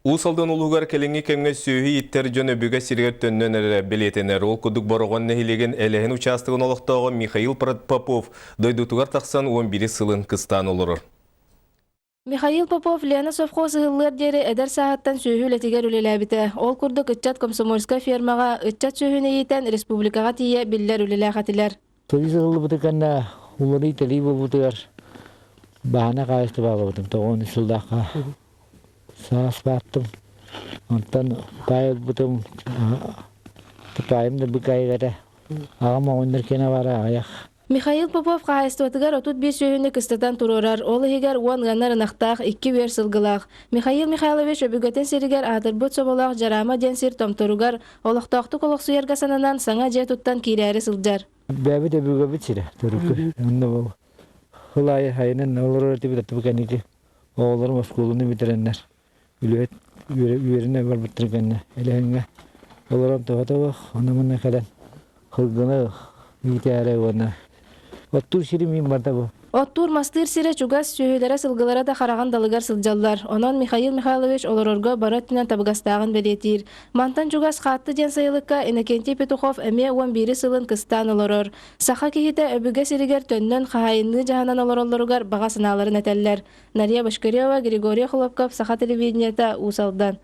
Уус Алдан улууһугар кэлиҥҥи кэмҥэ сүөһү ииттэр дьон өбүгэ сиригэр төннөн эрэрэ бэлиэтэнэр. Ол курдук Бороҕон нэһилиэгин Элэһин учаастагын олохтооҕо Михаил Попов дойдутугар тахсан 11 сылын кыстаан олорор. Михаил Попов Лена совхоз ыһыллыар диэри эдэр сааһыттан сүөһү үлэтигэр үлэлээбитэ. Ол курдук ыччат комсомольскай фермаҕа ыччат сүөһүнү иитэн республикаҕа тиийэ биллэр үлэлээх этилэр. Союз ыһыллыбыты кэннэ уларыы-тэлии буолбутугар баһаана хаһаайыстыба аҕалбытым. Тоҕуон сыллаахха Саас бааттым. Онтон паай ылбытым, паайым да быкайык этэ. Аҕам оҕонньор киэнэ баара аҕыйах. Михаил Попов хаһаайыстыбатыгар 35 сүөһүнү кыстатан туруорар, ол иһигэр уон ыанар ынахтаах, икки үөр сылгылаах. Михаил Михайлович өбүгэтин сиригэр аатырбыт соболоох Дьараама диэн сир томторугар олохтоохтук олохсуйарга сананан саҥа дьиэ туттан киирээри сылдьар. Бэйэбит өбүгэбит сирэ төрүкү. Онно бу хыл аайы хайынан олорор этибит, аттыбы кэнники Оҕолорум оскуоланы бүтэрэннэр үлэһит үөрэнэ барбыттар кэннэ элэһиҥҥэ олорон тоҕо онно-манна кэлэн сылгыны иитээри уонна оттуур сирим мин барда бу. Оттуур-мастыыр сирэ чугас, сүөһүлэрэ, сылгылара да хараҕын далыгар сылдьаллар. Онон Михаил Михайлович олорорго бары өттүнэн табыгастааҕын бэлиэтиир. Мантан чугас Хаатты диэн сайылыкка Иннокентий Петухов эмиэ уон биирис сылын кыстаан олорор. Саха киһитэ өбүгэ сиригэр төннөн хаһаайынныы дьаһанан олороллоругар баҕа санааларын этэллэр. Нария Бочкарева, Григорий Охлопков, Саха телевидениета, Уус Алдан.